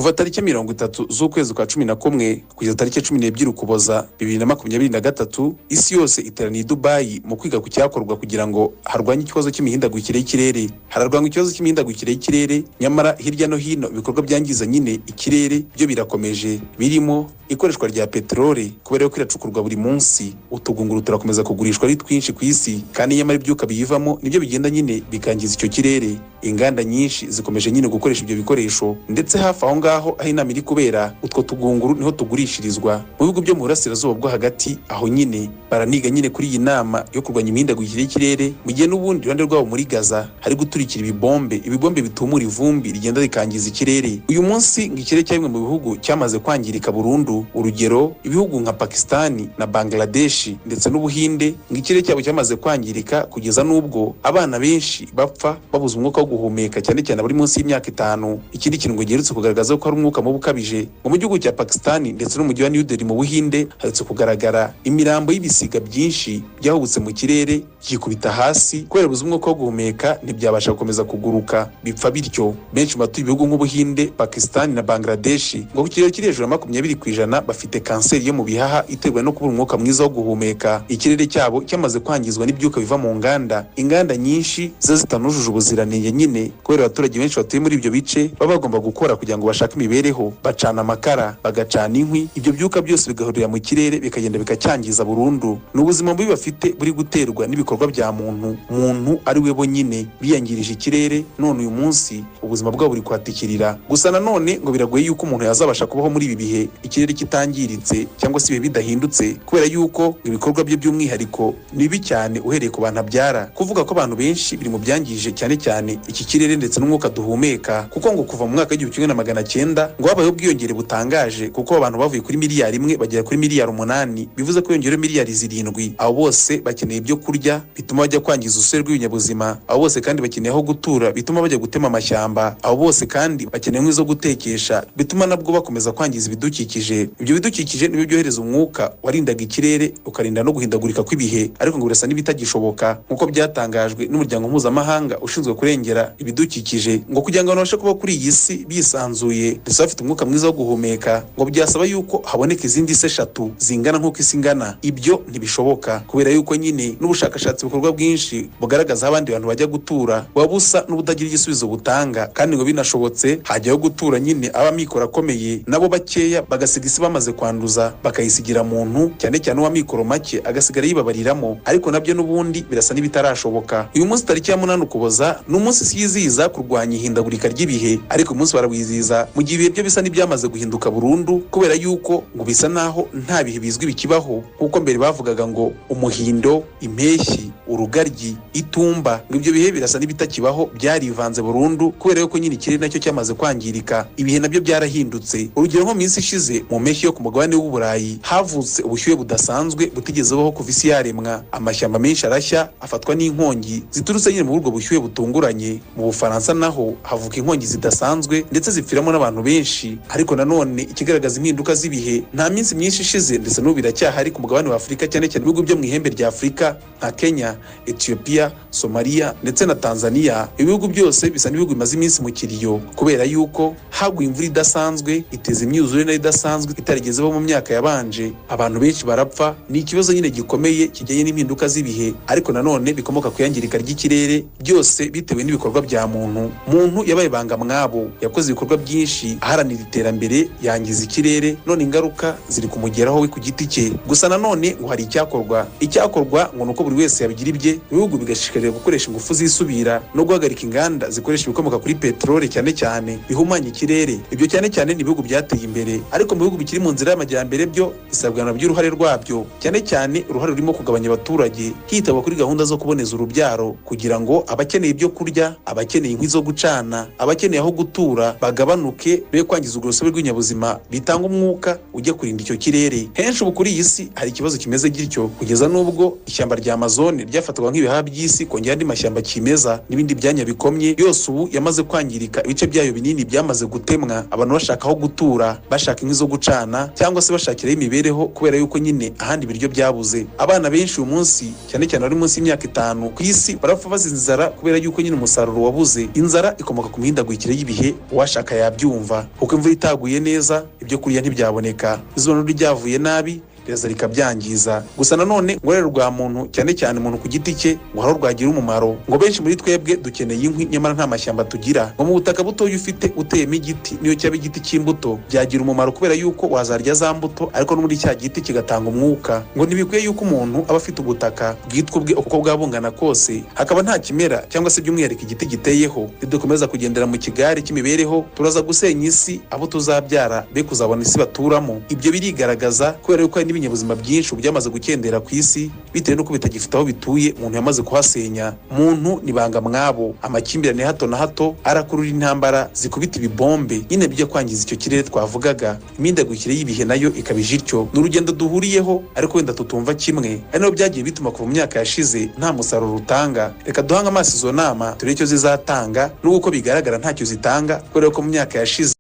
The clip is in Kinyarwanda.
Kuva tariki 30 z'ukwezi kwa 11 kugeza tariki 12 Ukuboza 2023, isi yose iteraniye i Dubai mu kwiga ku cyakorwa kugira ngo harwanye ikibazo cy'imihindagurikire y'ikirere. Hararwanywa ikibazo cy'imihindagurikire y'ikirere, nyamara hirya no hino ibikorwa byangiza nyine ikirere byo birakomeje, birimo ikoreshwa rya peteroli kubera ko iracukurwa buri munsi. Utugunguru turakomeza kugurishwa ari twinshi ku isi, kandi nyamara ibyuka biyivamo nibyo bigenda nyine bikangiza icyo kirere. Inganda nyinshi zikomeje nyine gukoresha ibyo bikoresho, ndetse hafi aho ngaho aho inama iri kubera, utwo tugunguru niho tugurishirizwa. Mu bihugu byo mu burasirazuba bwo hagati aho nyine baraniga nyine kuri iyi nama yo kurwanya imihindagurikire y'ikirere, mu gihe n'ubundi iruhande rwabo muri Gaza hari guturikira ibibombe bitumura ivumbi rigenda rikangiza ikirere. Uyu munsi ngo ikirere cya bimwe mu bihugu cyamaze kwangirika burundu. Urugero, ibihugu nka Pakistani na Bangladesh ndetse n'Ubuhinde, ngo ikirere cyabo cyamaze kwangirika kugeza n'ubwo abana benshi bapfa babuze umwuka wo guhumeka, cyane cyane abari munsi y'imyaka 5. Ikindi kintu ngo giherutse kugaragaza ko hari umwuka mubi ukabije ngo mu gihugu cya Pakistani ndetse n'umujyi wa New Delhi mu Buhinde, haherutse kugaragara imirambo y'ibisiga byinshi byahubutse mu kirere byikubita hasi kubera buze umwuka wo guhumeka, ntibyabasha gukomeza kuguruka, bipfa bityo. Benshi mu batuye ibihugu nk'Ubuhinde, Pakistani na Bangladesh ngo ku kigero kiri hejuru ya 20% bafite kanseri yo mu bihaha iterwa no kubura umwuka mwiza wo guhumeka. Ikirere cyabo cyamaze kwangizwa n'ibyuka biva mu nganda. Inganda nyinshi zo zitanujuje ubuziranenge nyine, kubera abaturage benshi batuye muri ibyo bice baba bagomba gukora kugira ngo bashake imibereho, bacana amakara, bagacana inkwi, ibyo byuka byose bigahurira mu kirere bikagenda bikacyangiza burundu. Ni ubuzima bubi bafite buri guterwa n'ibikorwa bya muntu. Muntu ari we bo nyine biyangirije ikirere, none uyu munsi ubuzima bwabo buri kwatikirira. Gusa nanone ngo biragoye yuko umuntu yazabasha kubaho muri ibi bihe ikirere kitangiritse cyangwa se ibihe bidahindutse, kubera yuko ibikorwa bye by'umwihariko ni bibi cyane uhereye ku bantu abyara. Kuvuga ko abantu benshi biri mu byangije cyane cyane iki kirere ndetse n'umwuka duhumeka, kuko ngo kuva mu mwaka w'1900 ngo habayeho ubwiyongere butangaje, kuko abantu bavuye kuri miliyari 1 bagera kuri miliyari 8, bivuze ko yongereho miliyari 7. Abo bose bakeneye ibyo kurya bituma bajya kwangiza urusobe rw'ibinyabuzima. Abo bose kandi bakeneye aho gutura bituma bajya gutema amashyamba. Abo bose kandi bakeneye inkwi zo gutekesha bituma nabwo bakomeza kwangiza ibidukikije. Ibyo bidukikije nibyo byohereza umwuka warindaga ikirere, ukarinda no guhindagurika kw'ibihe, ariko ngo birasa n'ibitagishoboka nk'uko byatangajwe n'umuryango mpuzamahanga ushinzwe kurengera ibidukikije. Ngo kugira ngo abantu babashe kuba kuri iyi si bisanzuye ndetse bafite umwuka mwiza wo guhumeka, ngo byasaba yuko haboneka izindi si 3 zingana nk'uko isi ingana. Ibyo ntibishoboka kubera yuko nyine n'ubushakashatsi bukorwa bwinshi bugaragaza aho abandi bantu bajya gutura buba busa n'ubutagira igisubizo butanga, kandi ngo binashobotse hajyaho gutura nyine ab'amikoro akomeye, nabo bakeya bagasiga isi bamaze kwanduza bakayisigira muntu, cyane cyane uw'amikoro make agasigara yibabariramo, ariko nabyo n'ubundi birasa n'ibitarashoboka. Uyu munsi tariki ya 8 Ukuboza ni umunsi isi yizihiza kurwanya ihindagurika ry'ibihe, ariko uyu munsi barawizihiza mu gihe ibihe byo bisa n'ibyamaze guhinduka burundu, kubera yuko ngo bisa naho nta bihe bizwi bikibaho, nk'uko mbere bavugaga ngo umuhindo, impeshyi, urugaryi, itumba, ngo ibyo bihe birasa n'ibitakibaho, byarivanze burundu kubera yuko nyine ikirere nacyo cyamaze kwangirika, ibihe nabyo byarahindutse. Urugero, nko mu minsi ishize mu mpeshyi yo ku mugabane w'Uburayi havutse ubushyuhe budasanzwe butigeze bubaho kuva isi yaremwa. Amashyamba menshi arashya afatwa n'inkongi ziturutse nyine muri ubwo bushyuhe butunguranye. Mu Bufaransa naho havuka inkongi zidasanzwe ndetse zipfiramo n'abantu benshi. Ariko nanone ikigaragaza impinduka z'ibihe, nta minsi myinshi ishize ndetse n'ubu biracyahari ku mugabane wa Afurika, cyane cyane ibihugu byo mu ihembe rya Afurika nka Kenya, Ethiopia, Somalia ndetse na Tanzania. Ibihugu byose bisa n'ibihugu bimaze iminsi mu kiriyo kubera yuko haguye imvura idasanzwe iteza imyuzure nayo idasanzwe itarigeze ibaho mu myaka yabanje, abantu benshi barapfa. Ni ikibazo nyine gikomeye kijyanye n'impinduka z'ibihe, ariko nanone bikomoka ku iyangirika ry'ikirere, byose bitewe n'ibikorwa bya muntu. Muntu yabaye banga mwabo, yakoze ibikorwa byinshi aharanira iterambere, yangiza ikirere, none ingaruka ziri kumugeraho we ku giti cye. Gusa nanone ngo hari icyakorwa. Icyakorwa ngo nuko buri wese yabigira ibye, ibihugu bigashishikarira gukoresha ingufu zisubira no guhagarika inganda zikoresha ibikomoka kuri peteroli cyane cyane bihumanya ikirere. Ibyo cyane cyane ni ibihugu byateye imbere, ariko mu bihugu bikiri mu nzira y'amajyambere byo bisabwa nabyo uruhare rwabyo, cyane cyane uruhare rurimo kugabanya abaturage, hitabwa kuri gahunda zo kuboneza urubyaro, kugira ngo abakeneye ibyo kurya, abakeneye inkwi zo gucana, abakeneye aho gutura bagabanuke, be kwangiza urwo rusobe rw'ibinyabuzima bitanga umwuka ujya kurinda icyo kirere. Henshi ubu kuri iyi si hari ikibazo kimeze gityo, kugeza n'ubwo ishyamba rya Amazone ryafatwaga nk'ibihaha by'isi, kongera andi mashyamba kimeza n'ibindi byanya bikomye yose ubu yamaze kwangirika, ibice byayo binini byamaze gutemwa, abantu bashaka aho gutura, bashaka inkwi zo gucana cyangwa se bashakiraho imibereho, kubera yuko nyine ahandi ibiryo byabuze. Abana benshi uyu munsi cyane cyane bari munsi y'imyaka 5 ku isi barapfa bazize inzara, kubera yuko nyine umusaruro wabuze. Inzara ikomoka ku mihindagurikire y'ibihe, uwashaka yabyumva. murabyumva, kuko imvura itaguye neza ibyo kurya ntibyaboneka, izuba naryo ryavuye nabi riraza rikabyangiza. Gusa nanone ngo rero rwa muntu, cyane cyane umuntu ku giti cye, ngo hari rwagira umumaro. Ngo benshi muri twebwe dukeneye inkwi, nyamara nta mashyamba tugira. Ngo mu butaka butoya ufite uteyemo igiti, niyo cyaba igiti cy'imbuto, byagira umumaro kubera yuko wazarya za mbuto, ariko no muri cya giti kigatanga umwuka. Ngo ntibikwiye yuko umuntu aba afite ubutaka bwitwa ubwe uko bwabungana kose, hakaba nta kimera cyangwa se by'umwihariko igiti giteyeho. Nidukomeza kugendera mu kigare cy'imibereho, turaza gusenya isi, abo tuzabyara be kuzabona isi baturamo. Ibyo birigaragaza kubera yuko hari n'ibinyabuzima byinshi byamaze gukendera ku isi bitewe n'uko bitagifite aho bituye, umuntu yamaze kuhasenya. Muntu nibanga mwabo, amakimbirane ya hato na hato arakurura intambara zikubita ibibombe nyine bijya kwangiza icyo kirere twavugaga. Imihindagurikire y'ibihe nayo ikabije ityo. Ni urugendo duhuriyeho ariko wenda tutumva kimwe, ari nabyo byagiye bituma kuva mu myaka yashize nta musaruro utanga. Reka duhange amaso izo nama turebe icyo zizatanga, n'ubwo uko bigaragara ntacyo zitanga, kubera ko mu myaka yashize